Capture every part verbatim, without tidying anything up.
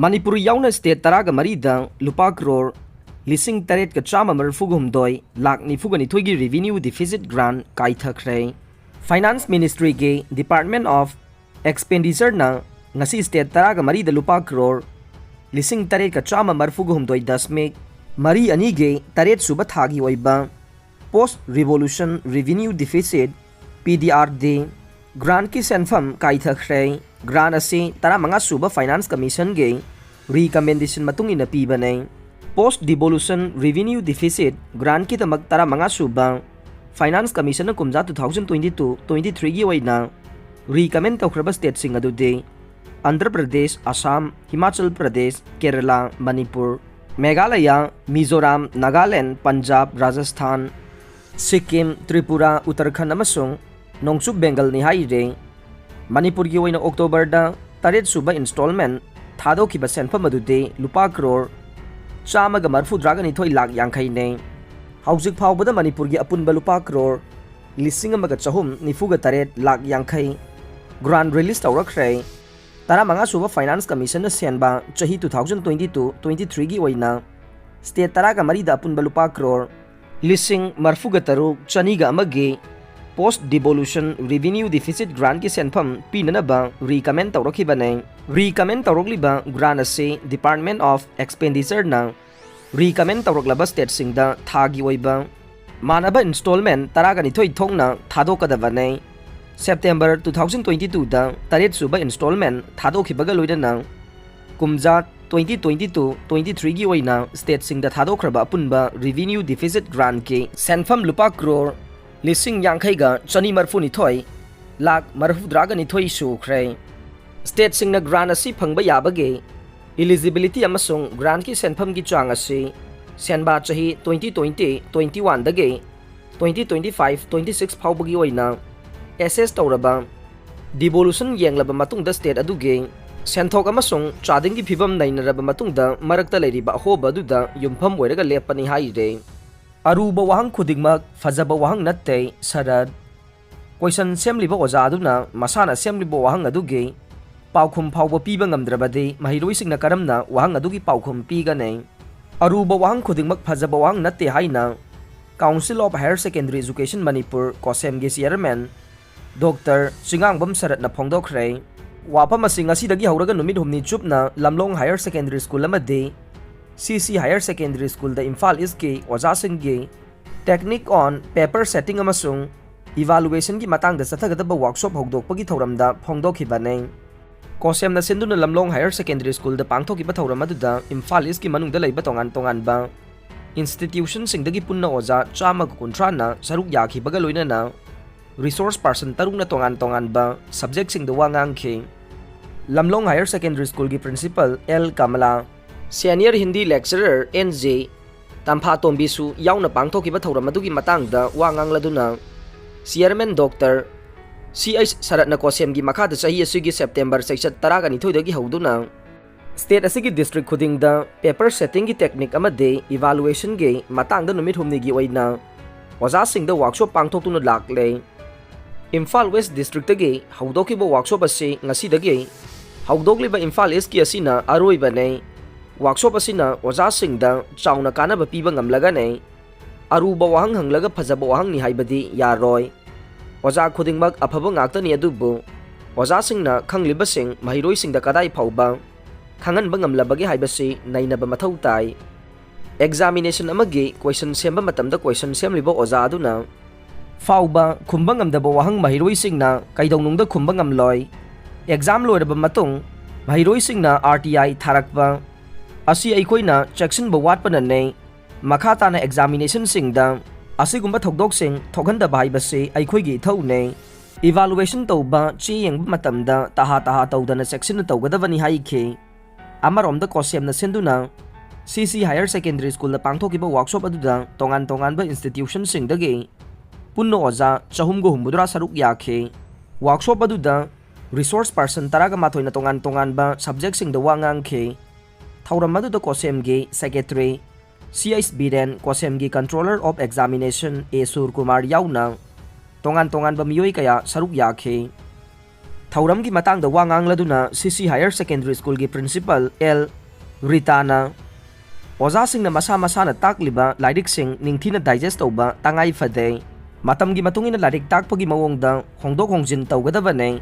ꯃꯅꯤꯄꯨꯔ ꯌꯥꯎꯅ state ꯇꯔꯥꯒ ꯃꯔꯤꯗ ꯂꯨꯄꯥ ꯀ꯭ꯔꯣꯔ ꯂꯤꯁꯤꯡ ꯇꯔꯦꯠꯀ ꯆꯥꯝꯃ ꯃꯔꯤꯐꯨꯒ ꯍꯨꯝꯗꯣꯏ ꯂꯥꯛ ꯅꯤꯐꯨꯒ ꯅꯤꯊꯣꯏꯒꯤ revenue deficit grant ꯀꯥꯏꯊꯈ꯭ꯔꯦ꯫ Finance Ministryꯒꯤ Department of Expenditureꯅ ꯉꯁꯤ state ꯇꯔꯥꯒ ꯃꯔꯤꯗ ꯂꯨꯄꯥ ꯀ꯭ꯔꯣꯔ ꯂꯤꯁꯤꯡ ꯇꯔꯦꯠꯀ ꯆꯥꯝꯃ ꯃꯔꯤꯐꯨꯒ ꯍꯨꯝꯗꯣꯏ ꯗꯁꯃꯤꯛ ꯃꯔꯤ ꯑꯅꯤꯒꯤ ꯇꯔꯦꯠ ꯁꯨꯕ ꯊꯥꯒꯤ ꯑꯣꯏꯕ Post Devolution Revenue Deficit, P D R D, grantꯀꯤ ꯁꯦꯟꯐꯝ ꯀꯥꯏꯊꯈ꯭ꯔꯦ꯫ Grant ꯑꯁꯤ ꯇꯔꯥꯃꯉꯥ ꯁꯨꯕ Finance Commissionꯒꯤ recommendation ꯃꯇꯨꯡ ꯏꯟꯅ ꯄꯤꯕꯅꯦ꯫ Post Devolution Revenue Deficit grantꯀꯤꯗꯃꯛ ꯇꯔꯥꯃꯉꯥ ꯁꯨꯕ Finance Commissionꯅ ꯀꯨꯝꯖꯥ two thousand twenty-two twenty-threeꯒꯤ ꯑꯣꯏꯅ recommend ꯇꯧꯈ꯭ꯔꯕ stateꯁꯤꯡ ꯑꯗꯨꯗꯤ ꯑꯟꯙ꯭ꯔ ꯄ꯭ꯔꯗꯦꯁ, ꯑꯁꯥꯝ, ꯍꯤꯃꯥꯆꯜ ꯄ꯭ꯔꯗꯦꯁ, ꯀꯦꯔꯂꯥ, ꯃꯅꯤꯄꯨꯔ, ꯃꯦꯘꯥꯂꯌꯥ, ꯃꯤꯖꯣꯔꯥꯝ, ꯅꯥꯒꯥꯂꯦꯟ, ꯄꯟꯖꯥꯕ, ꯔꯥꯖꯁꯊꯥꯟ, ꯁꯤꯛꯀꯤꯝ, ꯇ꯭ꯔꯤꯄꯨꯔꯥ, ꯎꯠꯇꯔꯈꯟꯗ ꯑꯃꯁꯨꯡ ꯅꯣꯡꯆꯨꯞ ꯕꯦꯡꯒꯜꯅꯤ ꯍꯥꯏꯔꯤ꯫ ꯃꯅꯤꯄꯨꯔꯒꯤ ꯑꯣꯏꯅ Octoberꯗ ꯇꯔꯦꯠ ꯁꯨꯕ installment ꯊꯥꯗꯣꯛꯈꯤꯕ ꯁꯦꯟꯐꯝ ꯑꯗꯨꯗꯤ ꯂꯨꯄꯥ ꯀ꯭ꯔꯣꯔ ꯆꯥꯝꯃꯒ ꯃꯔꯤꯐꯨꯇꯔꯥꯒ ꯅꯤꯊꯣꯏ ꯂꯥꯛ ꯌꯥꯡꯈꯩꯅꯦ꯫ ꯍꯧꯖꯤꯛ ꯐꯥꯎꯕꯗ ꯃꯅꯤꯄꯨꯔꯒꯤ ꯑꯄꯨꯟꯕ ꯂꯨꯄꯥ ꯀ꯭ꯔꯣꯔ ꯂꯤꯁꯤꯡ ꯑꯃꯒ ꯆꯍꯨꯝ ꯅꯤꯐꯨꯒ ꯇꯔꯦꯠ ꯂꯥꯛ ꯌꯥꯡꯈꯩ grant release ꯇꯧꯔꯛꯈ꯭ꯔꯦ꯫ ꯇꯔꯥꯃꯉꯥ ꯁꯨꯕ Finance Commissionꯅ ꯁꯦꯝꯕ ꯆꯍꯤ two thousand twenty-two twenty-threeꯒꯤ ꯑꯣꯏꯅ state ꯇꯔꯥꯒ ꯃꯔꯤꯗ ꯑꯄꯨꯟꯕ ꯂꯨꯄꯥ ꯀ꯭ꯔꯣꯔ ꯂꯤꯁꯤꯡ ꯃꯔꯤꯐꯨꯒ ꯇꯔꯨꯛ ꯆꯅꯤꯒ ꯑꯃꯒꯤ Post Devolution Revenue Deficit grantꯀꯤ ꯁꯦꯟꯐꯝ ꯄꯤꯅꯅꯕ recommend ꯇꯧꯔꯛꯈꯤꯕꯅꯦ꯫ Recommend ꯇꯧꯔꯛꯂꯤꯕ grant ꯑꯁꯤ Department of Expenditureꯅ recommend ꯇꯧꯔꯛꯂꯕ stateꯁꯤꯡꯗ ꯊꯥꯒꯤ ꯑꯣꯏꯕ ꯃꯥꯟꯅꯕ installment ꯇꯔꯥꯒ ꯅꯤꯊꯣꯏ ꯊꯣꯛꯅ ꯊꯥꯗꯣꯛꯀꯗꯕꯅꯦ꯫ September two thousand twenty-twoꯗ ꯇꯔꯦꯠ ꯁꯨꯕ installment ꯊꯥꯗꯣꯛꯈꯤꯕꯒ ꯂꯣꯏꯅꯅ ꯀꯨꯝꯖꯥ twenty twenty-two twenty-threeꯒꯤ ꯑꯣꯏꯅ stateꯁꯤꯡꯗ ꯊꯥꯗꯣꯛꯈ꯭ꯔꯕ ꯑꯄꯨꯟꯕ revenue deficit grantꯀꯤ ꯁꯦꯟꯐꯝ ꯂꯨꯄꯥ ꯀ꯭ꯔꯣꯔ ꯂꯤꯁꯤꯡ ꯌꯥꯡꯈꯩꯒ ꯆꯅꯤ ꯃꯔꯤꯐꯨꯅꯤꯊꯣꯏ ꯂꯥꯛ ꯃꯔꯤꯐꯨꯇꯔꯥꯒ ꯅꯤꯊꯣꯏ ꯁꯨꯈ꯭ꯔꯦ꯫ Stateꯁꯤꯡꯅ grant ꯑꯁꯤ ꯐꯪꯕ ꯌꯥꯕꯒꯤ eligibility ꯑꯃꯁꯨꯡ grantꯀꯤ ꯁꯦꯟꯐꯝꯒꯤ ꯆꯥꯡ ꯑꯁꯤ ꯁꯦꯟꯕꯥ ꯆꯍꯤ twenty twenty twenty-oneꯗꯒꯤ twenty twenty-five twenty-six ꯐꯥꯎꯕꯒꯤ ꯑꯣꯏꯅ assess ꯇꯧꯔꯕ devolution ꯌꯦꯡꯂꯕ ꯃꯇꯨꯡꯗ state ꯑꯗꯨꯒꯤ ꯁꯦꯟꯊꯣꯛ ꯑꯃꯁꯨꯡ ꯆꯥꯗꯤꯡꯒꯤ ꯐꯤꯕꯝ ꯅꯩꯅꯔꯕ ꯃꯇꯨꯡꯗ ꯃꯔꯛꯇ ꯂꯩꯔꯤꯕ ꯑꯍꯣꯕ ꯑꯗꯨꯗ ꯌꯨꯝꯐꯝ ꯑꯣꯏꯔꯒ ꯂꯦꯞꯄꯅꯤ ꯍꯥꯏꯔꯦ꯫ ꯑꯔꯨꯕ ꯋꯥꯍꯪ ꯈꯨꯗꯤꯡꯃꯛ ꯐꯖꯕ ꯋꯥꯍꯪ ꯅꯠꯇꯦ, ꯁꯔꯠ꯫ Question ꯁꯦꯝꯂꯤꯕ ꯑꯣꯖꯥ ꯑꯗꯨꯅ ꯃꯁꯥꯅ ꯁꯦꯝꯂꯤꯕ ꯋꯥꯍꯪ ꯑꯗꯨꯒꯤ ꯄꯥꯎꯈꯨꯝ ꯐꯥꯎꯕ ꯄꯤꯕ ꯉꯝꯗ꯭ꯔꯕꯗꯤ ꯃꯍꯩꯔꯣꯏꯁꯤꯡꯅ ꯀꯔꯝꯅ ꯋꯥꯍꯪ ꯑꯗꯨꯒꯤ ꯄꯥꯎꯈꯨꯝ ꯄꯤꯒꯅꯤ? ꯑꯔꯨꯕ ꯋꯥꯍꯪ ꯈꯨꯗꯤꯡꯃꯛ ꯐꯖꯕ ꯋꯥꯍꯪ ꯅꯠꯇꯦ ꯍꯥꯏꯅ Council of Higher Secondary Education Manipur, ꯀꯣꯁꯦꯝꯒꯤ ꯆꯤꯌꯔꯃꯦꯟ ꯗꯣꯛꯇꯔ ꯆꯤꯉꯥꯡꯕꯝ ꯁꯔꯠꯅ ꯐꯣꯡꯗꯣꯛꯈ꯭ꯔꯦ꯫ ꯋꯥꯐꯝ ꯑꯁꯤ ꯉꯁꯤꯗꯒꯤ ꯍꯧꯔꯒ ꯅꯨꯃꯤꯠ ꯍꯨꯝꯅꯤ ꯆꯨꯞꯅ ꯂꯝꯂꯣꯡ ꯍꯥꯌꯔ ꯁꯦꯀꯦꯟꯗꯔꯤ ꯁ꯭ꯀꯨꯜ ꯑꯃꯗꯤ ꯁꯤ ꯁꯤ ꯍꯥꯌꯔ ꯁꯦꯀꯦꯟꯗꯔꯤ ꯁ꯭ꯀꯨꯜꯗ ꯏꯝꯐꯥꯜ ꯏꯁꯀꯤ ꯑꯣꯖꯥꯁꯤꯡꯒꯤ Technique on Paper Setting ꯑꯃꯁꯨꯡ Evaluationꯒꯤ ꯃꯇꯥꯡꯗ ꯆꯠꯊꯒꯗꯕ ꯋꯥꯔꯛꯁꯣꯞ ꯍꯧꯗꯣꯛꯄꯒꯤ ꯊꯧꯔꯝꯗ ꯐꯣꯡꯗꯣꯛꯈꯤꯕꯅꯤ꯫ ꯀꯣꯁꯦꯝꯅ ꯁꯤꯟꯗꯨꯅ ꯂꯝꯂꯣꯡ ꯍꯥꯌꯔ ꯁꯦꯀꯦꯟꯗꯔꯤ ꯁ꯭ꯀꯨꯜꯗ ꯄꯥꯡꯊꯣꯛꯈꯤꯕ ꯊꯧꯔꯝ ꯑꯗꯨꯗ ꯏꯝꯐꯥꯜ ꯏꯁꯀꯤ ꯃꯅꯨꯡꯗ ꯂꯩꯕ ꯇꯣꯉꯥꯟ ꯇꯣꯉꯥꯟꯕ ꯏꯟꯁꯇꯤꯇ꯭ꯌꯨꯁꯟꯁꯤꯡꯗꯒꯤ ꯄꯨꯟꯅ ꯑꯣꯖꯥ ꯆꯥꯝꯃꯒ ꯀꯨꯟꯊ꯭ꯔꯥꯅ ꯁꯔꯨꯛ ꯌꯥꯈꯤꯕꯒ ꯂꯣꯏꯅꯅ ꯔꯤꯁꯣꯔꯁ ꯄꯥꯔꯁꯟ ꯇꯔꯨꯛꯅ ꯇꯣꯉꯥꯟ ꯇꯣꯉꯥꯟꯕ ꯁꯕꯖꯦꯛꯁꯤꯡꯗ ꯋꯥ ꯉꯥꯡꯈꯤ꯫ ꯂꯝꯂꯣꯡ ꯍꯥꯌꯔ ꯁꯦꯀꯦꯟꯗꯔꯤ ꯁ꯭ꯀꯨꯜꯒꯤ principal L Kamala, senior Hindi lecturer N J ꯇꯝꯐꯥꯇꯣꯝꯕꯤꯁꯨ ꯌꯥꯎꯅ ꯄꯥꯡꯊꯣꯛꯈꯤꯕ ꯊꯧꯔꯝ ꯑꯗꯨꯒꯤ ꯃꯇꯥꯡꯗ ꯋꯥ ꯉꯥꯡꯂꯗꯨꯅ, ꯆꯤꯌꯔꯃꯦꯟ ꯗꯣꯛꯇꯔ ꯁꯤ ꯑꯩꯆ ꯁꯔꯠꯅ ꯀꯣꯁꯦꯝꯒꯤ ꯃꯈꯥꯗ ꯆꯍꯤ ꯑꯁꯤꯒꯤ ꯁꯦꯞꯇꯦꯝꯕꯔ ꯆꯩꯆꯠ ꯇꯔꯥꯒ ꯅꯤꯊꯣꯏꯗꯒꯤ ꯍꯧꯗꯨꯅ ꯁ꯭ꯇꯦꯠ ꯑꯁꯤꯒꯤ ꯗꯤꯁꯇ꯭ꯔꯤꯛ ꯈꯨꯗꯤꯡꯗ ꯄꯦꯄꯔ ꯁꯦꯠꯇꯤꯡꯒꯤ ꯇꯦꯛꯅꯤꯛ ꯑꯃꯗꯤ ꯏꯚꯥꯂꯨꯑꯦꯁꯟꯒꯤ ꯃꯇꯥꯡꯗ ꯅꯨꯃꯤꯠ ꯍꯨꯝꯅꯤꯒꯤ ꯑꯣꯏꯅ ꯑꯣꯖꯥꯁꯤꯡꯗ ꯋꯥꯔꯛꯁꯣꯞ ꯄꯥꯡꯊꯣꯛꯇꯨꯅ ꯂꯥꯛꯂꯦ꯫ ꯏꯝꯐꯥꯜ ꯋꯦꯁ ꯗꯤꯁꯇ꯭ꯔꯤꯛꯇꯒꯤ ꯍꯧꯗꯣꯛꯈꯤꯕ ꯋꯥꯔꯛꯁꯣꯞ ꯑꯁꯤ ꯉꯁꯤꯗꯒꯤ ꯍꯧꯗꯣꯛꯂꯤꯕ ꯏꯝꯐꯥꯜ ꯏꯁꯀꯤ ꯑꯁꯤꯅ ꯑꯔꯣꯏꯕꯅꯤ꯫ ꯋꯥꯔꯛꯁꯣꯞ ꯑꯁꯤꯅ ꯑꯣꯖꯥꯁꯤꯡꯗ ꯆꯥꯎꯅ ꯀꯥꯟꯅꯕ ꯄꯤꯕ ꯉꯝꯂꯒꯅꯤ꯫ ꯑꯔꯨꯕ ꯋꯥꯍꯪ ꯍꯪꯂꯒ ꯐꯖꯕ ꯋꯥꯍꯪꯅꯤ ꯍꯥꯏꯕꯗꯤ ꯌꯥꯔꯣꯏ꯫ ꯑꯣꯖꯥ ꯈꯨꯗꯤꯡꯃꯛ ꯑꯐꯕ ꯉꯥꯛꯇꯅꯤ, ꯑꯗꯨꯕꯨ ꯑꯣꯖꯥꯁꯤꯡꯅ ꯈꯪꯂꯤꯕꯁꯤꯡ ꯃꯍꯩꯔꯣꯏꯁꯤꯡꯗ ꯀꯗꯥꯏ ꯐꯥꯎꯕ ꯈꯪꯍꯟꯕ ꯉꯝꯂꯕꯒꯦ ꯍꯥꯏꯕꯁꯤ ꯅꯩꯅꯕ ꯃꯊꯧ ꯇꯥꯏ꯫ ꯑꯦꯛꯖꯥꯃꯤꯅꯦꯁꯟ ꯑꯃꯒꯤ ꯀꯣꯏꯁꯟ ꯁꯦꯝꯕ ꯃꯇꯝꯗ ꯀꯣꯏꯁꯟ ꯁꯦꯝꯂꯤꯕ ꯑꯣꯖꯥ ꯑꯗꯨꯅ ꯐꯥꯎꯕ ꯈꯨꯝꯕ ꯉꯝꯗꯕ ꯋꯥꯍꯪ ꯃꯍꯩꯔꯣꯏꯁꯤꯡꯅ ꯀꯩꯗꯧꯅꯨꯡꯗ ꯈꯨꯝꯕ ꯉꯝꯂꯣꯏ꯫ ꯑꯦꯛꯖꯥꯝ ꯂꯣꯏꯔꯕ ꯃꯇꯨꯡ ꯃꯍꯩꯔꯣꯏꯁꯤꯡꯅ ꯑꯥꯔ ꯇꯤ ꯑꯥꯏ ꯊꯥꯔꯛꯄ ꯑꯁꯤ ꯑꯩꯈꯣꯏꯅ ꯆꯦꯛꯁꯤꯟꯕ ꯋꯥꯠꯄꯅꯅꯤ꯫ ꯃꯈꯥ ꯇꯥꯅ ꯑꯦꯛꯖꯥꯃꯤꯅꯦꯁꯟꯁꯤꯡꯗ ꯑꯁꯤꯒꯨꯝꯕ ꯊꯧꯗꯣꯛꯁꯤꯡ ꯊꯣꯛꯍꯟꯗꯕ ꯍꯥꯏꯕꯁꯤ ꯑꯩꯈꯣꯏꯒꯤ ꯏꯊꯧꯅꯤ꯫ ꯏꯚꯥꯂꯨꯑꯦꯁꯟ ꯇꯧꯕ ꯆꯦ ꯌꯦꯡꯕ ꯃꯇꯝꯗ ꯇꯍꯥ ꯇꯍꯥ ꯇꯧꯗꯅ ꯆꯦꯛꯁꯤꯟꯅ ꯇꯧꯒꯗꯕꯅꯤ ꯍꯥꯏꯈꯤ꯫ ꯑꯃꯔꯣꯝꯗ ꯀꯣꯁꯦꯝꯅ ꯁꯤꯟꯗꯨꯅ ꯁꯤ ꯁꯤ ꯍꯥꯌꯔ ꯁꯦꯀꯦꯟꯗꯔꯤ ꯁ꯭ꯀꯨꯜꯗ ꯄꯥꯡꯊꯣꯛꯈꯤꯕ ꯋꯥꯔꯛꯁꯣꯞ ꯑꯗꯨꯗ ꯇꯣꯉꯥꯟ ꯇꯣꯉꯥꯟꯕ ꯏꯟꯁꯇꯤꯇ꯭ꯌꯨꯁꯟꯁꯤꯡꯗꯒꯤ ꯄꯨꯟꯅ ꯑꯣꯖꯥ ꯆꯍꯨꯝꯒ ꯍꯨꯝꯐꯨꯇꯔꯥ ꯁꯔꯨꯛ ꯌꯥꯈꯤ꯫ ꯋꯥꯔꯛꯁꯣꯞ ꯑꯗꯨꯗ ꯔꯤꯁꯣꯔꯁ ꯄꯥꯔꯁꯟ ꯇꯔꯥꯒ ꯃꯥꯊꯣꯏꯅ ꯇꯣꯉꯥꯟ ꯇꯣꯉꯥꯟꯕ ꯁꯕꯖꯦꯛꯁꯤꯡꯗ ꯋꯥ ꯉꯥꯡꯈꯤ꯫ ꯊꯧꯔꯝ ꯑꯗꯨꯗ ꯀꯣꯁꯦꯝꯒꯤ ꯁꯦꯀ꯭ꯔꯦꯇꯔꯤ ꯁꯤ ꯑꯩꯆ ꯕꯤꯔꯦꯟ, ꯀꯣꯁꯦꯝꯒꯤ Controller of Examination A Surkumar ꯌꯥꯎꯅ ꯇꯣꯉꯥꯟ ꯇꯣꯉꯥꯟꯕ ꯃꯤꯑꯣꯏ ꯀꯌꯥ ꯁꯔꯨꯛ ꯌꯥꯈꯤ꯫ ꯊꯧꯔꯝꯒꯤ ꯃꯇꯥꯡꯗ ꯋꯥ ꯉꯥꯡꯂꯗꯨꯅ ꯁꯤꯁꯤ Higher Secondary Schoolꯒꯤ Principal ꯑꯦꯜ ꯔꯤꯇꯥꯅ ꯑꯣꯖꯥꯁꯤꯡꯅ ꯃꯁꯥ ꯃꯁꯥꯅ ꯇꯥꯛꯂꯤꯕ ꯂꯥꯏꯔꯤꯛꯁꯤꯡ ꯅꯤꯡꯊꯤꯅ digest ꯇꯧꯕ ꯇꯉꯥꯏ ꯐꯗꯦ꯫ ꯃꯇꯝꯒꯤ ꯃꯇꯨꯡ ꯏꯟꯅ ꯂꯥꯏꯔꯤꯛ ꯇꯥꯛꯄꯒꯤ ꯃꯑꯣꯡꯗ ꯍꯣꯡꯗꯣꯛ ꯍꯣꯡꯖꯤꯟ ꯇꯧꯒꯗꯕꯅꯤ꯫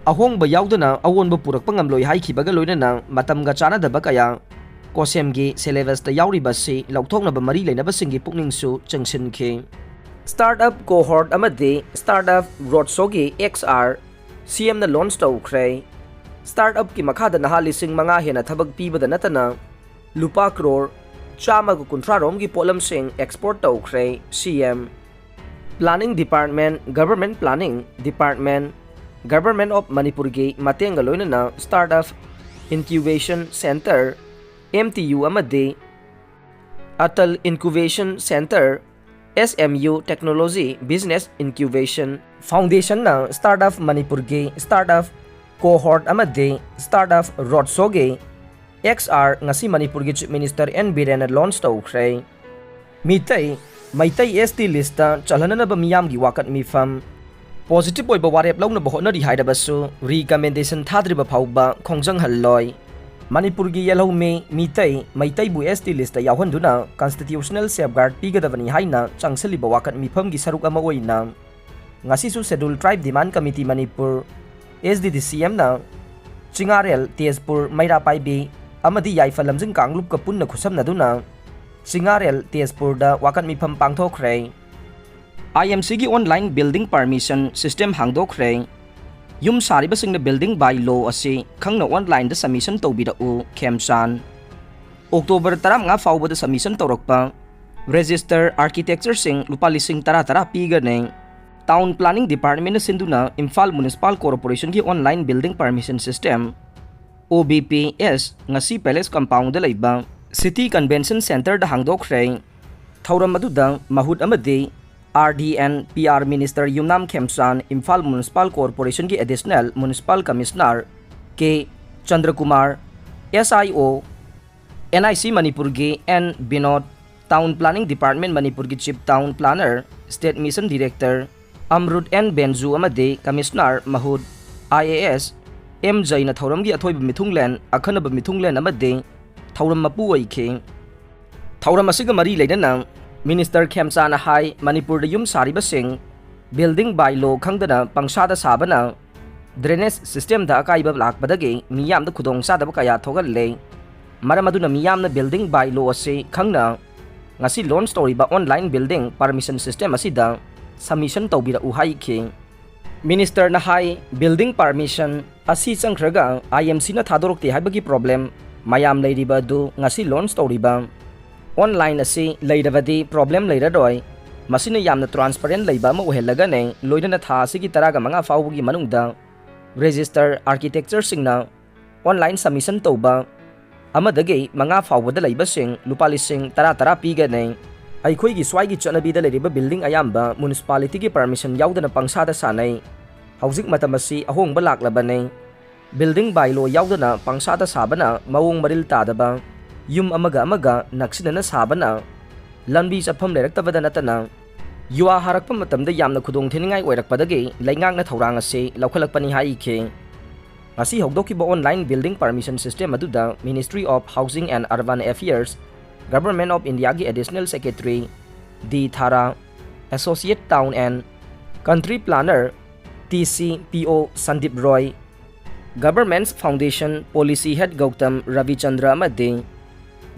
ꯑꯍꯣꯡꯕ ꯌꯥꯎꯗꯅ ꯑꯑꯣꯟꯕ ꯄꯨꯔꯛꯄ ꯉꯝꯂꯣꯏ ꯍꯥꯏꯈꯤꯕꯒ ꯂꯣꯏꯅꯅ ꯃꯇꯝꯒ ꯆꯥꯟꯅꯗꯕ ꯀꯌꯥ ꯀꯣꯁꯦꯝꯒꯤ syllabusꯇ ꯌꯥꯎꯔꯤꯕ ꯑꯁꯤ ꯂꯧꯊꯣꯛꯅꯕ ꯃꯔꯤ ꯂꯩꯅꯕꯁꯤꯡꯒꯤ ꯄꯨꯛꯅꯤꯡꯁꯨ ꯆꯤꯡꯁꯤꯟꯈꯤ꯫ Startup Cohort ꯑꯃꯗꯤ Startup Roadshow ꯒꯤ XR CMꯅ launch ꯇꯧꯈ꯭ꯔꯦ꯫ Startupꯀꯤ ꯃꯈꯥꯗ ꯅꯍꯥ ꯂꯤꯁꯤꯡ ꯃꯉꯥ ꯍꯦꯟꯅ ꯊꯕꯛ ꯄꯤꯕꯗ ꯅꯠꯇꯅ ꯂꯨꯄꯥ ꯀ꯭ꯔꯣꯔ ꯆꯥꯝꯃꯒ ꯀꯨꯟꯊ꯭ꯔꯥ ꯔꯣꯝꯒꯤ ꯄꯣꯠꯂꯝꯁꯤꯡ export ꯇꯧꯈ꯭ꯔꯦ꯫ CM Planning Department, Government Planning Department, Government of ꯃꯅꯤꯄꯨꯔꯒꯤ ꯃꯇꯦꯡꯒ ꯂꯣꯏꯅꯅ Startup Incubation Centre, MTU ꯑꯃꯗꯤ Atal Incubation Centre, SMU Technology Business Incubation Foundationꯅ Startup ꯃꯅꯤꯄꯨꯔꯒꯤ Startup Cohort ꯑꯃꯗꯤ Startup Roadshowꯒꯤ XR ꯉꯁꯤ ꯃꯅꯤꯄꯨꯔꯒꯤ Chief Minister N ꯕꯤꯔꯦꯟꯅ launch ꯇꯧꯈ꯭ꯔꯦ꯫ ꯃꯤꯇꯩ, ꯃꯩꯇꯩ ST listꯇ ꯆꯜꯍꯟꯅꯅꯕ ꯃꯤꯌꯥꯝꯒꯤ ꯋꯥꯀꯠ ꯃꯤꯐꯝ꯫ Positive ꯑꯣꯏꯕ ꯋꯥꯔꯦꯞ ꯂꯧꯅꯕ ꯍꯣꯠꯅꯔꯤ ꯍꯥꯏꯔꯕꯁꯨ recommendation ꯊꯥꯗ꯭ꯔꯤꯕ ꯐꯥꯎꯕ ꯈꯣꯡꯖꯪꯍꯜꯂꯣꯏ꯫ ꯃꯅꯤꯄꯨꯔꯒꯤ ꯌꯦꯜꯍꯧꯃꯤ, ꯃꯤꯇꯩ, ꯃꯩꯇꯩꯕꯨ ST listꯇ ꯌꯥꯎꯍꯟꯗꯨꯅ constitutional safeguard ꯄꯤꯒꯗꯕꯅꯤ ꯍꯥꯏꯅ ꯆꯪꯁꯤꯜꯂꯤꯕ ꯋꯥꯀꯠ ꯃꯤꯐꯝꯒꯤ ꯁꯔꯨꯛ ꯑꯃ ꯑꯣꯏꯅ ꯉꯁꯤꯁꯨ Scheduled Tribe Demand Committee Manipur, SDDCMꯅ ꯆꯤꯉꯥꯔꯦꯜ, Tezpur, ꯃꯩꯔꯥ ꯄꯥꯏꯕꯤ ꯑꯃꯗꯤ ꯌꯥꯏꯐ ꯂꯝꯖꯤꯡ ꯀꯥꯡꯂꯨꯞꯀ ꯄꯨꯟꯅ ꯈꯨꯠꯁꯝꯅꯗꯨꯅ ꯆꯤꯉꯥꯔꯦꯜ, ꯇꯦꯖꯄꯨꯔꯗ ꯋꯥꯀꯠ ꯃꯤꯐꯝ ꯄꯥꯡꯊꯣꯛꯈ꯭ꯔꯦ꯫ IMCꯒꯤ online building permission system ꯍꯥꯡꯗꯣꯛꯈ꯭ꯔꯦ꯫ ꯌꯨꯝ ꯁꯥꯔꯤꯕꯁꯤꯡꯅ building by law ꯑꯁꯤ ꯈꯪꯅ onlineꯗ submission ꯇꯧꯕꯤꯔꯛꯎ, ꯈꯦꯝꯆꯥꯟ꯫ October ꯇꯔꯥꯃꯉꯥ ꯐꯥꯎꯕꯗ submission ꯇꯧꯔꯛꯄ register architectureꯁꯤꯡ ꯂꯨꯄꯥ ꯂꯤꯁꯤꯡ ꯇꯔꯥ ꯇꯔꯥ ꯄꯤꯒꯅꯤ꯫ Town Planning Departmentꯅ ꯁꯤꯟꯗꯨꯅ Imphal Municipal Corporationꯒꯤ online building permission system, OBPS, ꯉꯁꯤ Palace Compoundꯗ ꯂꯩꯕ City Convention Centreꯗ ꯍꯥꯡꯗꯣꯛꯈ꯭ꯔꯦ꯫ ꯊꯧꯔꯝ ꯑꯗꯨꯗ ꯃꯍꯨꯠ ꯑꯃꯗꯤ RD and PR Minister Yumnam Khemchand, Imphal Municipal Corporationꯒꯤ Additional Municipal Commissioner K Chandrakumar, SIO, NIC ꯃꯅꯤꯄꯨꯔꯒꯤ N Binod, Town Planning Department ꯃꯅꯤꯄꯨꯔꯒꯤ Chief Town Planner, State Mission Director Amrut N Benju ꯑꯃꯗꯤ Commissioner ꯃꯍꯨꯠ ꯑꯥꯏ ꯑꯦ ꯑꯦꯁ ꯑꯦꯝ ꯖꯩꯅ ꯊꯧꯔꯝꯒꯤ ꯑꯊꯣꯏꯕ ꯃꯤꯊꯨꯡꯂꯦꯟ, ꯑꯈꯟꯅꯕ ꯃꯤꯊꯨꯡꯂꯦꯟ ꯑꯃꯗꯤ ꯊꯧꯔꯝ ꯃꯄꯨ ꯑꯣꯏꯈꯤ꯫ ꯊꯧꯔꯝ ꯑꯁꯤꯒ ꯃꯔꯤ ꯂꯩꯅꯅ ꯃꯤꯅꯤꯁꯇꯔ ꯈꯦꯝꯆꯥꯅ ꯍꯥꯏ, ꯃꯅꯤꯄꯨꯔꯗ ꯌꯨꯝ ꯁꯥꯔꯤꯕꯁꯤꯡ building by law ꯈꯪꯗꯅ ꯄꯪꯁꯥꯗ ꯁꯥꯕꯅ drainage systemꯗ ꯑꯀꯥꯏꯕ ꯂꯥꯛꯄꯗꯒꯤ ꯃꯤꯌꯥꯝꯗ ꯈꯨꯗꯣꯡꯆꯥꯗꯕ ꯀꯌꯥ ꯊꯣꯛꯍꯜꯂꯦ꯫ ꯃꯔꯝ ꯑꯗꯨꯅ ꯃꯤꯌꯥꯝꯅ building by law ꯑꯁꯤ ꯈꯪꯅ ꯉꯁꯤ launch ꯇꯧꯔꯤꯕ online building permission system ꯑꯁꯤꯗ submission ꯇꯧꯕꯤꯔꯛꯎ ꯍꯥꯏꯈꯤ꯫ ꯃꯤꯅꯤꯁꯇꯔꯅ ꯍꯥꯏ, building permission ꯑꯁꯤ ꯆꯪꯈ꯭ꯔꯒ ꯑꯥꯏ ꯑꯦꯝ ꯁꯤꯅ ꯊꯥꯗꯣꯔꯛꯇꯦ ꯍꯥꯏꯕꯒꯤ problem ꯃꯌꯥꯝ ꯂꯩꯔꯤꯕ ꯑꯗꯨ ꯉꯁꯤ launch ꯇꯧꯔꯤꯕ online ꯑꯁꯤ ꯂꯩꯔꯕꯗꯤ problem ꯂꯩꯔꯔꯣꯏ꯫ ꯃꯁꯤꯅ ꯌꯥꯝꯅ transparent ꯂꯩꯕ ꯑꯃ ꯑꯣꯏꯍꯜꯂꯒꯅꯤ꯫ ꯂꯣꯏꯅꯅ ꯊꯥ ꯑꯁꯤꯒꯤ ꯇꯔꯥꯒ ꯃꯉꯥ ꯐꯥꯎꯕꯒꯤ ꯃꯅꯨꯡꯗ register architectureꯁꯤꯡꯅ online submission ꯇꯧꯕ ꯑꯃꯗꯒꯤ ꯃꯉꯥ ꯐꯥꯎꯕꯗ ꯂꯩꯕꯁꯤꯡ ꯂꯨꯄꯥ ꯂꯤꯁꯤꯡ ꯇꯔꯥ ꯇꯔꯥ ꯄꯤꯒꯅꯤ꯫ ꯑꯩꯈꯣꯏꯒꯤ ꯁ꯭ꯋꯥꯏꯒꯤ ꯆꯠꯅꯕꯤꯗ ꯂꯩꯔꯤꯕ building ꯑꯌꯥꯝꯕ municipalityꯒꯤ permission ꯌꯥꯎꯗꯅ ꯄꯪꯁꯥꯗ ꯁꯥꯅꯩ꯫ ꯍꯧꯖꯤꯛ ꯃꯇꯝ ꯑꯁꯤ ꯑꯍꯣꯡꯕ ꯂꯥꯛꯂꯕꯅꯤ꯫ Building by law ꯌꯥꯎꯗꯅ ꯄꯪꯁꯥꯗ ꯁꯥꯕꯅ ꯃꯑꯣꯡ ꯃꯔꯤꯜ ꯇꯥꯗꯕ, ꯌꯨꯝ ꯑꯃꯒ ꯑꯃꯒ ꯅꯛꯁꯤꯟꯅꯅ ꯁꯥꯕꯅ ꯂꯝꯕꯤ ꯆꯠꯐꯝ ꯂꯩꯔꯛꯇꯕꯗ ꯅꯠꯇꯅ ꯌꯨꯋꯥ ꯍꯥꯔꯛꯄ ꯃꯇꯝꯗ ꯌꯥꯝꯅ ꯈꯨꯗꯣꯡ ꯊꯤꯅꯤꯡꯉꯥꯏ ꯑꯣꯏꯔꯛꯄꯗꯒꯤ ꯂꯩꯉꯥꯛꯅ ꯊꯧꯔꯥꯡ ꯑꯁꯤ ꯂꯧꯈꯠꯂꯛꯄꯅꯤ ꯍꯥꯏꯈꯤ꯫ ꯉꯁꯤ ꯍꯧꯗꯣꯛꯈꯤꯕ online building permission system ꯑꯗꯨꯗ Ministry of Housing and Urban Affairs, Government of Indiaꯒꯤ Additional Secretary D Thara, Associate Town and Country Planner T C P ꯑꯣ ꯁꯟꯗꯤꯞ ꯔꯣꯏ, Government's Foundation Policy Head Gautam ꯔꯕꯤꯆꯟꯗ꯭ꯔ ꯑꯃꯗꯤ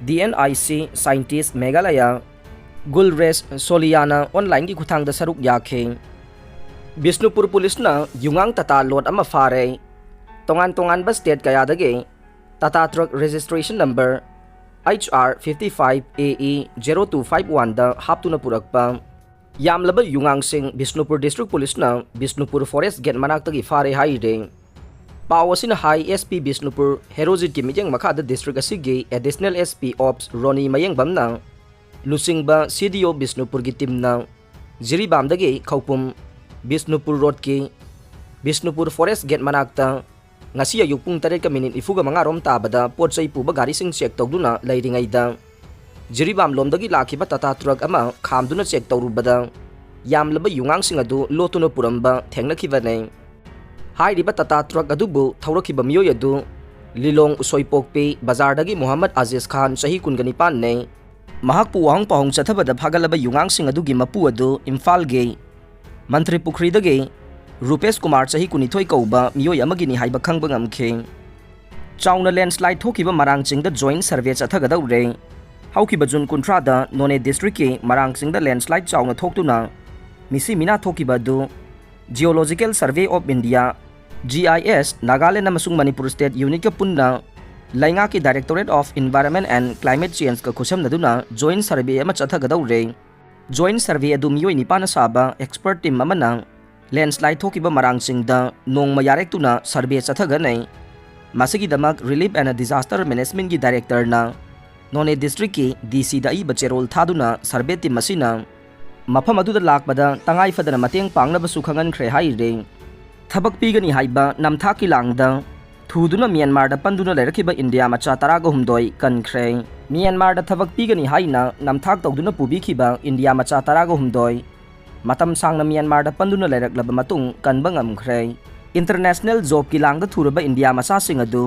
D N I C Scientist Meghalaya ꯒꯨꯜꯔꯦꯁ ꯁꯣꯂꯤꯌꯥꯅ onlineꯒꯤ ꯈꯨꯠꯊꯥꯡꯗ ꯁꯔꯨꯛ ꯌꯥꯈꯤ꯫ ꯕꯤꯁꯅꯨꯄꯨꯔ ꯄꯨꯂꯤꯁꯅ ꯌꯨꯉꯥꯡ Tata load ꯑꯃ ꯐꯥꯔꯦ꯫ ꯇꯣꯉꯥꯟ ꯇꯣꯉꯥꯟꯕ state ꯀꯌꯥꯗꯒꯤ Tata truck registration number H R fifty five A E zero two five oneꯗ ꯍꯥꯞꯇꯨꯅ ꯄꯨꯔꯛꯄ ꯌꯥꯝꯂꯕ ꯌꯨꯉꯥꯡꯁꯤꯡ Bishnupur District Policeꯅ Bishnupur forest gate ꯃꯅꯥꯛꯇꯒꯤ ꯐꯥꯔꯦ ꯍꯥꯏꯔꯤ꯫ ꯄꯥꯎ ꯑꯁꯤꯅ ꯍꯥꯏ, ꯑꯦꯁ ꯄꯤ ꯕꯤꯁꯅꯨꯄꯨꯔ ꯍꯦꯔꯣꯖꯤꯠꯀꯤ ꯃꯤꯠꯌꯦꯡ ꯃꯈꯥꯗ district ꯑꯁꯤꯒꯤ Additional S P Ops ꯔꯣꯅꯤ ꯃꯌꯦꯡꯕꯝꯅ ꯂꯨꯆꯤꯡꯕ C D O ꯕꯤꯁꯅꯨꯄꯨꯔꯒꯤ teamꯅ ꯖꯤꯔꯤꯕꯥꯝꯗꯒꯤ ꯈꯧꯄꯨꯝ Bishnupur roadꯀꯤ Bishnupur forest gate ꯃꯅꯥꯛꯇ ꯉꯁꯤ ꯑꯌꯨꯛ ꯄꯨꯡ ꯇꯔꯦꯠꯀ minute ꯅꯤꯐꯨꯒ ꯃꯉꯥ ꯔꯣꯝ ꯇꯥꯕꯗ ꯄꯣꯠ ꯆꯩ ꯄꯨꯕ ꯒꯥꯔꯤꯁꯤꯡ check ꯇꯧꯗꯨꯅ ꯂꯩꯔꯤꯉꯩꯗ ꯖꯤꯔꯤꯕꯥꯝ ꯂꯣꯝꯗꯒꯤ ꯂꯥꯛꯈꯤꯕ ꯇꯥꯇꯥ truck ꯑꯃ ꯈꯥꯝꯗꯨꯅ check ꯇꯧꯔꯨꯕꯗ ꯌꯥꯝꯂꯕ ꯌꯨꯉꯥꯡꯁꯤꯡ ꯑꯗꯨ ꯂꯣꯠꯇꯨꯅ ꯄꯨꯔꯝꯕ ꯊꯦꯡꯅꯈꯤꯕꯅꯤ꯫ ꯍꯥꯏꯔꯤꯕ ꯇꯥꯇꯥ ꯇ꯭ꯔꯛ ꯑꯗꯨꯕꯨ ꯊꯧꯔꯛꯈꯤꯕ ꯃꯤꯑꯣꯏ ꯑꯗꯨ ꯂꯤꯂꯣꯡ ꯎꯁꯣꯏꯄꯣꯛꯄꯤ ꯕꯖꯥꯔꯗꯒꯤ ꯃꯨꯍꯝꯃꯗ ꯑꯥꯖꯤꯖ ꯈꯥꯟ, ꯆꯍꯤ ꯀꯨꯟꯒ ꯅꯤꯄꯥꯟꯅꯤ꯫ ꯃꯍꯥꯛꯄꯨ ꯋꯥꯍꯪ ꯄꯥꯎꯍꯪ ꯆꯠꯊꯕꯗ ꯐꯥꯒꯠꯂꯕ ꯌꯨꯉꯥꯡꯁꯤꯡ ꯑꯗꯨꯒꯤ ꯃꯄꯨ ꯑꯗꯨ ꯏꯝꯐꯥꯜꯒꯤ ꯃꯟꯇ꯭ꯔꯤ ꯄꯨꯈ꯭ꯔꯤꯗꯒꯤ ꯔꯨꯄꯦꯁ ꯀꯨꯃꯥꯔ, ꯆꯍꯤ ꯀꯨꯟꯅꯤꯊꯣꯏ ꯀꯧꯕ ꯃꯤꯑꯣꯏ ꯑꯃꯒꯤꯅꯤ ꯍꯥꯏꯕ ꯈꯪꯕ ꯉꯝꯈꯤ꯫ ꯆꯥꯎꯅ ꯂꯦꯟꯁ꯭ꯂꯥꯏꯗ ꯊꯣꯛꯈꯤꯕ ꯃꯔꯥꯡ ꯆꯤꯡꯗ ꯖꯣꯏꯟꯠ ꯁꯔꯚꯦ ꯆꯠꯊꯒꯗꯧꯔꯦ꯫ ꯍꯧꯈꯤꯕ ꯖꯨꯟ ꯀꯨꯟꯊ꯭ꯔꯥꯗ ꯅꯣꯅꯦ ꯗꯤꯁꯇ꯭ꯔꯤꯛꯀꯤ ꯃꯔꯥꯡ ꯆꯤꯡꯗ ꯂꯦꯟꯁ꯭ꯂꯥꯏꯗ ꯆꯥꯎꯅ ꯊꯣꯛꯇꯨꯅ ꯃꯤꯁꯤ ꯃꯤꯅꯥ ꯊꯣꯛꯈꯤꯕ ꯑꯗꯨ Geological Survey of India, G I S, Nagaland ꯑꯃꯁꯨꯡ ꯃꯅꯤꯄꯨꯔ ꯁ꯭ꯇꯦꯠ ꯌꯨꯅꯤꯠꯀ ꯄꯨꯟꯅ ꯂꯩꯉꯥꯛꯀꯤ Directorate of Environment and Climate Changeꯀ ꯈꯨꯠꯁꯝꯅꯗꯨꯅ ꯖꯣꯏꯟꯠ ꯁꯔꯚꯦ ꯑꯃ ꯆꯠꯊꯒꯗꯧꯔꯦ꯫ ꯖꯣꯏꯟꯠ ꯁꯔꯚꯦ ꯑꯗꯨ ꯃꯤꯑꯣꯏ ꯅꯤꯄꯥꯟꯅ ꯁꯥꯕ ꯑꯦꯛꯁꯄꯔꯠ ꯇꯤꯝ ꯑꯃꯅ ꯂꯦꯟꯁ꯭ꯂꯥꯏꯗ ꯊꯣꯛꯈꯤꯕ ꯃꯔꯥꯡ ꯆꯤꯡꯗ ꯅꯣꯡꯃ ꯌꯥꯔꯦꯛꯇꯨꯅ ꯁꯔꯚꯦ ꯆꯠꯊꯒꯅꯤ꯫ ꯃꯁꯤꯒꯤꯗꯃꯛ Relief and Disaster Managementꯀꯤ ꯗꯥꯏꯔꯦꯛꯇꯔꯅ ꯅꯣꯅꯦ ꯗꯤꯁꯇ꯭ꯔꯤꯛꯀꯤ D Cꯗ ꯑꯏꯕ ꯆꯦꯔꯣꯜ ꯊꯥꯗꯨꯅ ꯁꯔꯚꯦ ꯇꯤꯝ ꯑꯁꯤꯅ ꯃꯐꯝ ꯑꯗꯨꯗ ꯂꯥꯛꯄꯗ ꯇꯉꯥꯏ ꯐꯗꯅ ꯃꯇꯦꯡ ꯄꯥꯡꯅꯕꯁꯨ ꯈꯪꯍꯟꯈ꯭ꯔꯦ ꯍꯥꯏꯔꯤ꯫ ꯊꯕꯛ ꯄꯤꯒꯅꯤ ꯍꯥꯏꯕ ꯅꯝꯊꯥꯛꯀꯤ ꯂꯥꯡꯗ ꯊꯨꯗꯨꯅ ꯃ꯭ꯌꯥꯟꯃꯥꯔꯗ ꯄꯟꯗꯨꯅ ꯂꯩꯔꯛꯈꯤꯕ ꯏꯟꯗꯤꯌꯥ ꯃꯆꯥ ꯇꯔꯥꯒ ꯍꯨꯝꯗꯣꯏ ꯀꯟꯈ꯭ꯔꯦ꯫ ꯃ꯭ꯌꯥꯟꯃꯥꯔꯗ ꯊꯕꯛ ꯄꯤꯒꯅꯤ ꯍꯥꯏꯅ ꯅꯝꯊꯥꯛ ꯇꯧꯗꯨꯅ ꯄꯨꯕꯤꯈꯤꯕ ꯏꯟꯗꯤꯌꯥ ꯃꯆꯥ ꯇꯔꯥꯒ ꯍꯨꯝꯗꯣꯏ ꯃꯇꯝ ꯁꯥꯡꯅ ꯃ꯭ꯌꯥꯟꯃꯥꯔꯗ ꯄꯟꯗꯨꯅ ꯂꯩꯔꯛꯂꯕ ꯃꯇꯨꯡ ꯀꯟꯕ ꯉꯝꯈ꯭ꯔꯦ꯫ ꯏꯟꯇꯔꯅꯦꯁꯅꯦꯜ ꯖꯣꯕꯀꯤ ꯂꯥꯡꯗ ꯊꯨꯔꯕ ꯏꯟꯗꯤꯌꯥ ꯃꯆꯥꯁꯤꯡ ꯑꯗꯨ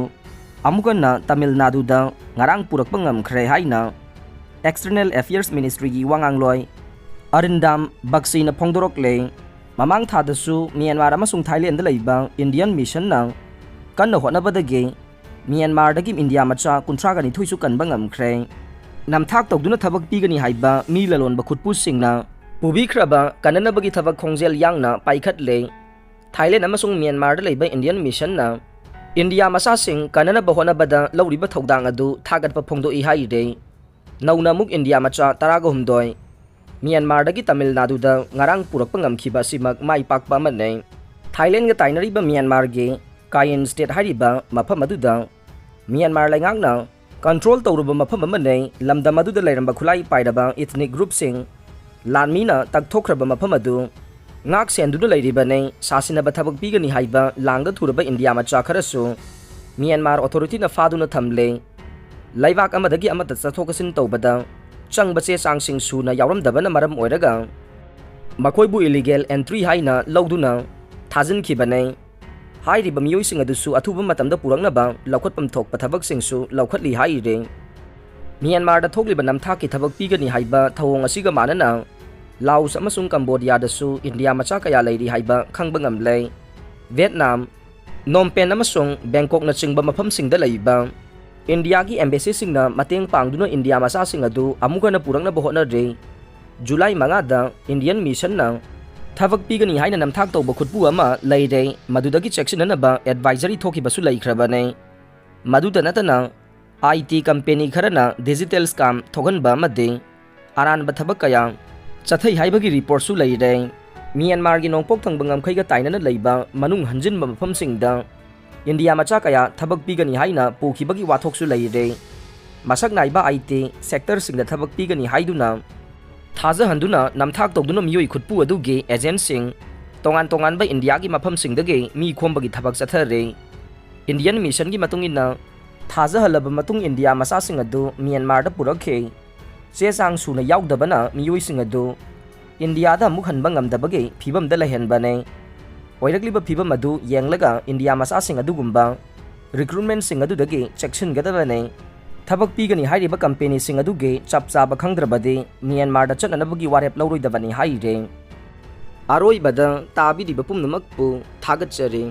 ꯑꯃꯨꯛ ꯍꯟꯅ ꯇꯥꯃꯤꯜ ꯅꯥꯗꯨꯗ ꯉꯔꯥꯡ ꯄꯨꯔꯛꯄ ꯉꯝꯈ꯭ꯔꯦ ꯍꯥꯏꯅ External Affairs Ministryꯒꯤ ꯋꯥꯉꯥꯡꯂꯣꯏ ꯑꯔꯤꯟꯗꯥꯝ ꯕꯛꯁꯤꯅ ꯐꯣꯡꯗꯣꯔꯛꯂꯦ꯫ ꯃꯃꯥꯡ ꯊꯥꯗꯁꯨ ꯃ꯭ꯌꯥꯟꯃꯥꯔ ꯑꯃꯁꯨꯡ ꯊꯥꯏꯂꯦꯟꯗ ꯂꯩꯕ ꯏꯟꯗꯤꯌꯟ ꯃꯤꯁꯟꯅ ꯀꯟꯅ ꯍꯣꯠꯅꯕꯗꯒꯤ ꯃ꯭ꯌꯥꯟꯃꯥꯔꯗꯒꯤ ꯏꯟꯗꯤꯌꯥ ꯃꯆꯥ ꯀꯨꯟꯊ꯭ꯔꯥꯒ ꯅꯤꯊꯣꯏꯁꯨ ꯀꯟꯕ ꯉꯝꯈ꯭ꯔꯦ꯫ ꯅꯝꯊꯥꯛ ꯇꯧꯗꯨꯅ ꯊꯕꯛ ꯄꯤꯒꯅꯤ ꯍꯥꯏꯕ ꯃꯤ ꯂꯂꯣꯟꯕ ꯈꯨꯠꯄꯨꯁꯤꯡꯅ ꯄꯨꯕꯤꯈ꯭ꯔꯕ ꯀꯟꯅꯅꯕꯒꯤ ꯊꯕꯛ ꯈꯣꯡꯖꯦꯜ ꯌꯥꯡꯅ ꯄꯥꯏꯈꯠꯂꯦ꯫ ꯊꯥꯏꯂꯦꯟ ꯑꯃꯁꯨꯡ ꯃ꯭ꯌꯥꯟꯃꯥꯔꯗ ꯂꯩꯕ ꯏꯟꯗꯤꯌꯟ ꯃꯤꯁꯟꯅ ꯏꯟꯗꯤꯌꯥ ꯃꯆꯥꯁꯤꯡ ꯀꯟꯅꯅꯕ ꯍꯣꯠꯅꯕꯗ ꯂꯧꯔꯤꯕ ꯊꯧꯗꯥꯡ ꯑꯗꯨ ꯊꯥꯒꯠꯄ ꯐꯣꯡꯗꯣꯛꯏ ꯍꯥꯏꯔꯤ꯫ ꯅꯧꯅ ꯑꯃꯨꯛ ꯏꯟꯗꯤꯌꯥ ꯃꯆꯥ ꯇꯔꯥꯒ ꯍꯨꯝꯗꯣꯏ ꯃ꯭ꯌꯥꯟꯃꯥꯔꯗꯒꯤ ꯇꯥꯃꯤꯜ ꯅꯥꯗꯨꯗ ꯉꯔꯥꯡ ꯄꯨꯔꯛꯄ ꯉꯝꯈꯤꯕ ꯑꯁꯤꯃꯛ ꯃꯥꯏ ꯄꯥꯛꯄ ꯑꯃꯅꯤ꯫ ꯊꯥꯏꯂꯦꯟꯒ ꯇꯥꯏꯅꯔꯤꯕ ꯃ꯭ꯌꯥꯟꯃꯥꯔꯒꯤ ꯀꯥꯌꯤꯟ ꯁ꯭ꯇꯦꯠ ꯍꯥꯏꯔꯤꯕ ꯃꯐꯝ ꯑꯗꯨꯗ ꯃ꯭ꯌꯥꯟꯃꯥꯔ ꯂꯩꯉꯥꯛꯅ ꯀꯟꯇ꯭ꯔꯣꯜ ꯇꯧꯔꯨꯕ ꯃꯐꯝ ꯑꯃꯅꯤ꯫ ꯂꯝꯗꯝ ꯑꯗꯨꯗ ꯂꯩꯔꯝꯕ ꯈꯨꯠꯂꯥꯏ ꯄꯥꯏꯔꯕ ꯏꯊꯅꯤꯛ ꯒ꯭ꯔꯨꯞꯁꯤꯡ ꯂꯥꯟꯃꯤꯅ ꯇꯛꯊꯣꯛꯈ꯭ꯔꯕ ꯃꯐꯝ ꯑꯗꯨ ꯉꯥꯛ ꯁꯦꯟꯗꯨꯅ ꯂꯩꯔꯤꯕꯅꯤ꯫ ꯁꯥꯁꯤꯟꯅꯕ ꯊꯕꯛ ꯄꯤꯒꯅꯤ ꯍꯥꯏꯕ ꯂꯥꯡꯗ ꯊꯨꯔꯕ ꯏꯟꯗꯤꯌꯥ ꯃꯆꯥ ꯈꯔꯁꯨ ꯃ꯭ꯌꯥꯟꯃꯥꯔ ꯑꯣꯊꯣꯔꯤꯇꯤꯅ ꯐꯥꯗꯨꯅ ꯊꯝꯂꯦ꯫ ꯂꯩꯕꯥꯛ ꯑꯃꯗꯒꯤ ꯑꯃꯗ ꯆꯠꯊꯣꯛ ꯆꯠꯁꯤꯟ ꯇꯧꯕꯗ ꯆꯪꯕ ꯆꯦ ꯆꯥꯡꯁꯤꯡ ꯁꯨꯅ ꯌꯥꯎꯔꯝꯗꯕꯅ ꯃꯔꯝ ꯑꯣꯏꯔꯒ ꯃꯈꯣꯏꯕꯨ ꯏꯂꯤꯒꯦꯜ ꯑꯦꯟꯇ꯭ꯔꯤ ꯍꯥꯏꯅ ꯂꯧꯗꯨꯅ ꯊꯥꯖꯤꯟꯈꯤꯕꯅꯤ꯫ ꯍꯥꯏꯔꯤꯕ ꯃꯤꯑꯣꯏꯁꯤꯡ ꯑꯗꯨꯁꯨ ꯑꯊꯨꯕ ꯃꯇꯝꯗ ꯄꯨꯔꯛꯅꯕ ꯂꯧꯈꯠꯐꯝ ꯊꯣꯛꯄ ꯊꯕꯛꯁꯤꯡꯁꯨ ꯂꯧꯈꯠꯂꯤ ꯍꯥꯏꯔꯤ꯫ ꯃ꯭ꯌꯥꯟꯃꯥꯔꯗ ꯊꯣꯛꯂꯤꯕ ꯅꯝꯊꯥꯛꯀꯤ ꯊꯕꯛ ꯄꯤꯒꯅꯤ ꯍꯥꯏꯕ ꯊꯧꯑꯣꯡ ꯑꯁꯤꯒ ꯃꯥꯟꯅꯅ ꯂꯥꯎꯁ ꯑꯃꯁꯨꯡ ꯀꯝꯕꯣꯗꯤꯌꯥꯗꯁꯨ ꯏꯟꯗꯤꯌꯥ ꯃꯆꯥ ꯀꯌꯥ ꯂꯩꯔꯤ ꯍꯥꯏꯕ ꯈꯪꯕ ꯉꯝꯂꯦ꯫ ꯚꯤꯌꯦꯠꯅꯥꯝ, ꯅꯣꯝꯄꯦꯟ ꯑꯃꯁꯨꯡ ꯕꯦꯡꯀꯣꯛꯅꯆꯤꯡꯕ ꯃꯐꯝꯁꯤꯡꯗ ꯂꯩꯕ ꯏꯟꯗꯤꯌꯥꯒꯤ ꯑꯦꯝꯕꯦꯁꯤꯁꯤꯡꯅ ꯃꯇꯦꯡ ꯄꯥꯡꯗꯨꯅ ꯏꯟꯗꯤꯌꯥ ꯃꯆꯥꯁꯤꯡ ꯑꯗꯨ ꯑꯃꯨꯛ ꯍꯟꯅ ꯄꯨꯔꯛꯅꯕ ꯍꯣꯠꯅꯔꯤ꯫ ꯖꯨꯂꯥꯏ ꯃꯉꯥꯗ ꯏꯟꯗꯤꯌꯟ ꯃꯤꯁꯟꯅ ꯊꯕꯛ ꯄꯤꯒꯅꯤ ꯍꯥꯏꯅ ꯅꯝꯊꯥꯛ ꯇꯧꯕ ꯈꯨꯠꯄꯨ ꯑꯃ ꯂꯩꯔꯦ, ꯃꯗꯨꯗꯒꯤ ꯆꯦꯛꯁꯤꯟꯅꯅꯕ ꯑꯦꯗꯚꯥꯏꯖꯔꯤ ꯊꯣꯛꯈꯤꯕꯁꯨ ꯂꯩꯈ꯭ꯔꯕꯅꯤ꯫ ꯃꯗꯨꯇ ꯅꯠꯇꯅ, ꯑꯥꯏ ꯇꯤ ꯀꯝꯄꯦꯅꯤ ꯈꯔꯅ ꯗꯤꯖꯤꯇꯦꯜ ꯁ꯭ꯀꯥꯝ ꯊꯣꯛꯍꯟꯕ ꯑꯃꯗꯤ ꯑꯔꯥꯟꯕ ꯊꯕꯛ ꯀꯌꯥ ꯆꯠꯊꯩ ꯍꯥꯏꯕꯒꯤ ꯔꯤꯄꯣꯔꯠꯁꯨ ꯂꯩꯔꯦ꯫ ꯃ꯭ꯌꯥꯟꯃꯥꯔꯒꯤ ꯅꯣꯡꯄꯣꯛ ꯊꯪꯕ ꯉꯝꯈꯩꯒ ꯇꯥꯏꯅꯅ ꯂꯩꯕ ꯃꯅꯨꯡ ꯍꯟꯖꯤꯟꯕ ꯃꯐꯝꯁꯤꯡꯗ ꯏꯟꯗꯤꯌꯥ ꯃꯆꯥ ꯀꯌꯥ ꯊꯕꯛ ꯄꯤꯒꯅꯤ ꯍꯥꯏꯅ ꯄꯨꯈꯤꯕꯒꯤ ꯋꯥꯊꯣꯛꯁꯨ ꯂꯩꯔꯦ꯫ ꯃꯁꯛ ꯅꯥꯏꯕ ꯑꯥꯏ ꯇꯤ ꯁꯦꯛꯇꯔꯁꯤꯡꯗ ꯊꯕꯛ ꯄꯤꯒꯅꯤ ꯍꯥꯏꯗꯨꯅ ꯊꯥꯖꯍꯟꯗꯨꯅ ꯅꯝꯊꯥꯛ ꯇꯧꯗꯨꯅ ꯃꯤꯑꯣꯏ ꯈꯨꯠꯄꯨ ꯑꯗꯨꯒꯤ ꯑꯦꯖꯦꯟꯠꯁꯤꯡ ꯇꯣꯉꯥꯟ ꯇꯣꯉꯥꯟꯕ ꯏꯟꯗꯤꯌꯥꯒꯤ ꯃꯐꯝꯁꯤꯡꯗꯒꯤ ꯃꯤ ꯈꯣꯝꯕꯒꯤ ꯊꯕꯛ ꯆꯠꯊꯔꯦ꯫ ꯏꯟꯗꯤꯌꯟ ꯃꯤꯁꯟꯒꯤ ꯃꯇꯨꯡ ꯏꯟꯅ, ꯊꯥꯖꯍꯜꯂꯕ ꯃꯇꯨꯡ ꯏꯟꯗꯤꯌꯥ ꯃꯆꯥꯁꯤꯡ ꯑꯗꯨ ꯃ꯭ꯌꯥꯟꯃꯥꯔꯗ ꯄꯨꯔꯛꯈꯤ꯫ ꯆꯦ ꯆꯥꯡ ꯁꯨꯅ ꯌꯥꯎꯗꯕꯅ ꯃꯤꯑꯣꯏꯁꯤꯡ ꯑꯗꯨ ꯏꯟꯗꯤꯌꯥꯗ ꯑꯃꯨꯛ ꯍꯟꯕ ꯉꯝꯗꯕꯒꯤ ꯐꯤꯕꯝꯗ ꯂꯩꯍꯟꯕꯅꯤ꯫ ꯑꯣꯏꯔꯛꯂꯤꯕ ꯐꯤꯕꯝ ꯑꯗꯨ ꯌꯦꯡꯂꯒ ꯏꯟꯗꯤꯌꯥ ꯃꯆꯥꯁꯤꯡ ꯑꯗꯨꯒꯨꯝꯕ ꯔꯤꯀ꯭ꯔꯨꯠꯃꯦꯟꯠꯁꯤꯡ ꯑꯗꯨꯗꯒꯤ ꯆꯦꯛꯁꯤꯟꯒꯗꯕꯅꯤ꯫ ꯊꯕꯛ ꯄꯤꯒꯅꯤ ꯍꯥꯏꯔꯤꯕ ꯀꯝꯄꯦꯅꯤꯁꯤꯡ ꯑꯗꯨꯒꯤ ꯆꯞ ꯆꯥꯕ ꯈꯪꯗ꯭ꯔꯕꯗꯤ ꯃ꯭ꯌꯥꯟꯃꯥꯔꯗ ꯆꯠꯅꯅꯕꯒꯤ ꯋꯥꯔꯦꯞ ꯂꯧꯔꯣꯏꯗꯕꯅꯤ ꯍꯥꯏꯔꯤ꯫ ꯑꯔꯣꯏꯕꯗ ꯇꯥꯕꯤꯔꯤꯕ ꯄꯨꯝꯅꯃꯛꯄꯨ ꯊꯥꯒꯠꯆꯔꯤ꯫